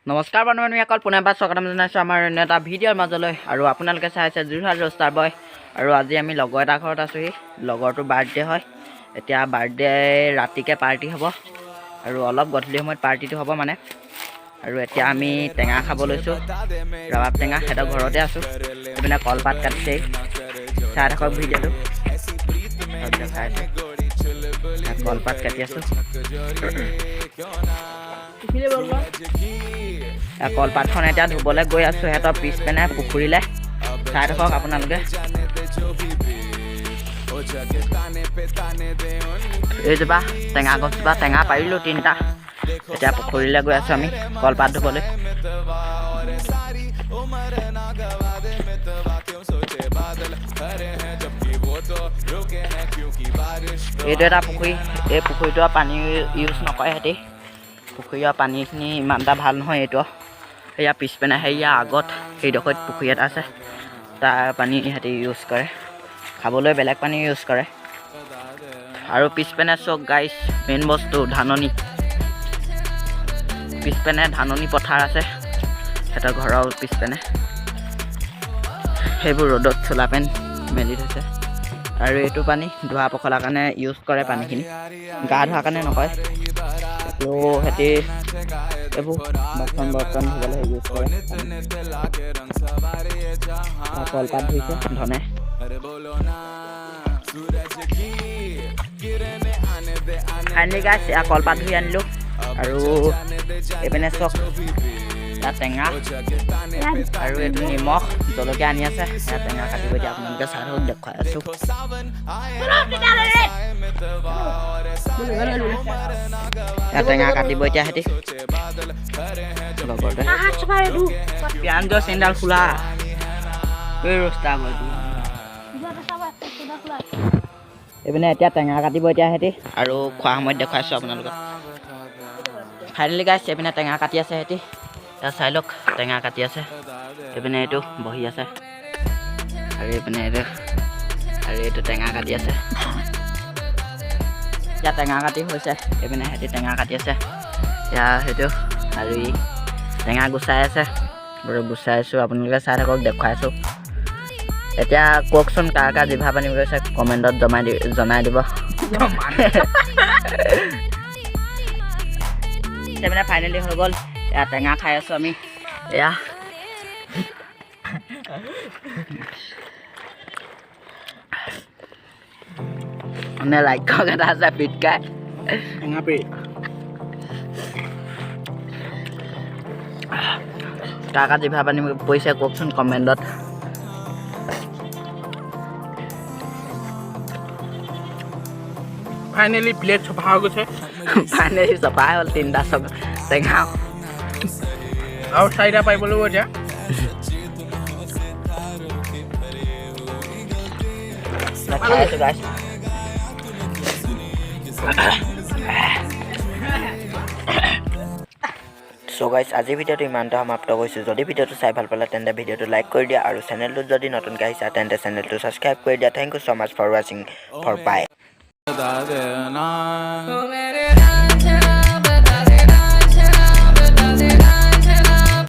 নমস্কাৰ বন্ধু বান্ধৱীসকল, পুনৰ এবাৰ স্বাগতম জনাইছোঁ আমাৰ অন্য এটা ভিডিঅ'ৰ মাজলৈ। আৰু আপোনালোকে চাই আছে যোৰহাট ৰোষ্টাৰ বয়। আৰু আজি আমি লগৰ এটা ঘৰত আছোঁহি। লগৰটোৰ বাৰ্থডে হয়। এতিয়া বাৰ্থডে ৰাতিকৈ পাৰ্টি হ'ব আৰু অলপ গধূলি সময়ত পাৰ্টিটো হ'ব মানে। আৰু এতিয়া আমি টেঙা খাব লৈছোঁ, ৰবাব টেঙা। সিহঁতৰ ঘৰতে আছোঁ। এইপিনে কলপাত কাটিছেই। চাই থাকক ভিডিঅ'টো, দেখাই আছোঁ। কলপাত কাটি আছোঁ। কলপাতখন এতিয়া ধুবলৈ গৈ আছোঁ সিহঁতৰ পিছপিনে পুখুৰীলৈ। চাই থাকক আপোনালোকে। এইজোপা টেঙা গছজোপা টেঙা পাৰিলোঁ তিনিটা। এতিয়া পুখুৰীলৈ গৈ আছোঁ আমি কলপাত ধুবলৈ। এইটো এটা পুখুৰী। এই পুখুৰীটো পানী ইউজ নকৰে সিহঁতি। পুখুৰীৰ পানীখিনি ইমান এটা ভাল নহয় এইটো। সেয়া পিছপিনে, সেয়া আগত সেইডোখৰত পুখুৰী এটা আছে, তাৰ পানী সিহঁতি ইউজ কৰে। খাবলৈ বেলেগ পানী ইউজ কৰে। আৰু পিছপিনে চব গাইছ, মেইন বস্তু ধাননি। পিছপিনে ধাননি পথাৰ আছে সিহঁতৰ ঘৰৰ পিছপিনে। সেইবোৰ ৰ'দত চোলা পেণ্ট মেলি থৈছে। আৰু এইটো পানী ধোৱা পখলাৰ কাৰণে ইউজ কৰে। পানীখিনি গা ধোৱাৰ কাৰণে নকৰে। আৰু সিহঁতি এইবোৰ বাচন বৰ্তন ধুবলৈ ইউজ কৰে। কলপাত ধুইছে ধনে। ফাইনেলি গাইছ, এয়া কলপাত ধুই আনিলোঁ। আৰু এইপিনে চক, ইয়াত টেঙা আৰু এইটো নিমখ জলকীয়া আনি আছে। এয়া টেঙা কাটিব এতিয়া। আপোনালোকে চাই থাকক, দেখুৱাই আছোঁ। এয়া টেঙা কাটিব এতিয়া সিহঁতি লগৰটোৱে। পিঁয়াজৰ চেইনডাল খোলা, এই ৰস্তা। এইপিনে এতিয়া টেঙা কাটিব এতিয়া সিহঁতি আৰু খোৱা সময়ত দেখুৱাইছোঁ আপোনালোকক। ফাইনেলি গাইছ, এইপিনে টেঙা কাটি আছে সিহঁতি। এতিয়া চাই লওক, টেঙা কাটি আছে। এইপিনে এইটো বহি আছে আৰু এইপিনে এইটো আৰু এইটো টেঙা কাটি আছে। এতিয়া টেঙা কাটি হৈছে। এইপিনে সিহঁতি টেঙা কাটি আছে। এতিয়া সেইটো আৰু ই টেঙা গুচাই আছে বাৰু। গুচাই আছোঁ, আপোনালোকে চাই থাকক, দেখুৱাই আছোঁ। এতিয়া কওকচোন, কাৰ কাৰ জিভা পানী গৈছে, কমেণ্টত জমাই দি জনাই দিব। মানে ফাইনেলি হৈ গ'ল। এয়া টেঙা খাই আছোঁ আমি। এয়া মানে ৰাক্ষস এটা আছে পিটকাই। টেঙা পেৰি। কাৰ কাৰ জিভা পানী পৰিছে কওকচোন কমেণ্টত। ফাইনেলি প্লেট চফা হৈ গৈছে। ফাইনেলি চফাই হ'ল, তিনিটা চব টেঙা। আৰু চাৰিটা পাৰিব লাগিব এতিয়া। খাই আছোঁ গাইছ। চ' গাইছ, আজিৰ ভিডিঅ'টো ইমানতে সমাপ্ত কৰিছোঁ। যদি ভিডিঅ'টো চাই ভাল পালে, তেন্তে ভিডিঅ'টো লাইক কৰি দিয়া আৰু চেনেলটোত যদি নতুনকৈ আহিছা, তেন্তে চেনেলটো ছাবস্ক্ৰাইব কৰি দিয়া। Thank you so much for watching for bye. बता देना।